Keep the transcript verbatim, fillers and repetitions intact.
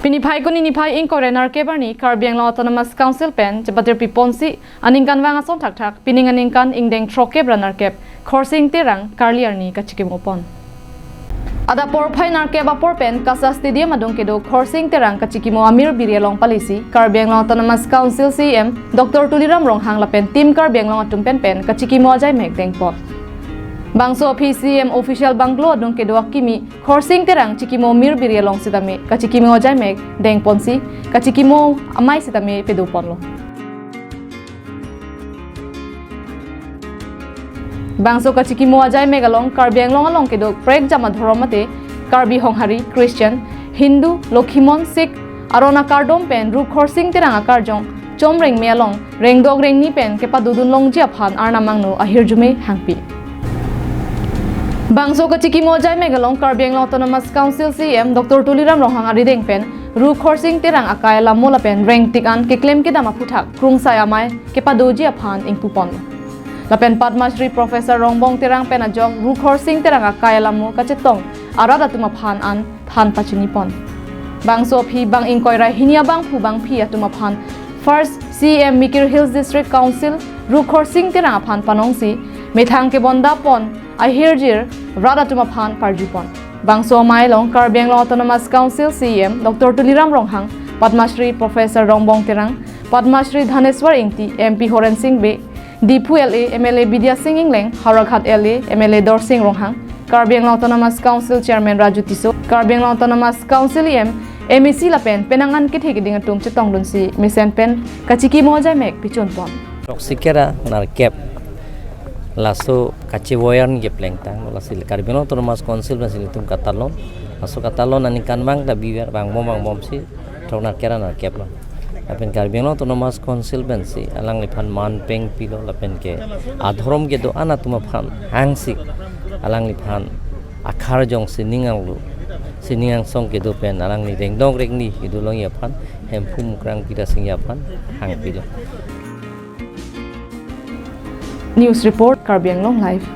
Pini Phaikuni niphai ingkoi ra nerkep arni Karbi Anglong Autonomous Council pen chepatirpi ponsi aningkanvang ason thakthak pining aningkan ingdeng throkkep ra nerkep Khorsing Terang karli arni kachikimo pon. Adap porphai nerkep apor pen KASA Stadium adung kedo Khorsing Terang kachikimo amir biri along palisi Karbi Anglong Autonomous Council CEM Doctor Tuliram Ronghang lapen Team Karbi Anglong atum pen pen kachikimo ajaimek dengpon. Bangso aphi CEM Official Bungalow adung kedo akimi Khorsing Terang chikimo mir biri along sitame kachikimo ajaimek dengponsi kachikimo amei sitame pedoponlo. Bangso kachikimo ajaimek along Karbi Anglong along kedo prekjam adhorom mate Karbi Honghari, Christian, Hindu, Lokhimon, Sikh aron akardom pen Ru Khorsing Terang akarjong chomreng me along rengdok rengni pen kepadodun longji aphan arnam angno ahirjume hangpi. Bangso kachikimo ajaimek along Karbi Anglong Autonomous Council CEM Doctor Tuliram Ronghang arideng pen Ru Khorsing Terang akai alamo lapen rengtik an keklem kedam aphuthak krungsai amei kepadoji aphan ingpupon. Lapen Padma Shri Professor Rongbong Terang pen ajok Ru Khorsing Terang akai alamo kachetong arat atum aphan an than pachinipon. Bangso aphi bang ingkoi ra hini abangphu bangphi atum aphan First CEM Mikir Hills District Council Ru Khorsing Terang aphan panongsi methang kebondapon ahirjir rat atum aphan parjupon. Bangso amei along Karbi Anglong Autonomous Council CEM Doctor Tuliram Ronghang, Padma Shri Professor Rongbong Terang, Padma Shri Dhaneswar Ingti, MP Horen Sing Bey, Diphu LA MLA Bidya Sing Engleng, Howraghat LA MLA Dorsing Ronghang, Karbi Anglong Autonomous Council Chairman Raju Tisso, Karbi Anglong Autonomous Council EM, MAC lapen penang an kethe keding atum chetongdunsi mesen pen kachikimo ajaimek pichunpon. Throksi kep ra nerkep laso kachevoyan keplengtang lasi Karbi Anglong Autonomous Council pensi ilitum katalon. Laso katalon aningkanvang ta biver vangbom vangbomsi throk nerkep ra nerkep lo. Lapen Karbi Anglong Autonomous Council pensi alangliphan man pengpilo lapen ke adhorom kedo-an atum aphan hangsi alangliphan akarjong sining anglo sining angsong kedo pen alangli rengdok rengni kedo longji aphan Hemphu Mukrang Pita Singhi aphan hangpilo. News report, Karbi Anglong Live.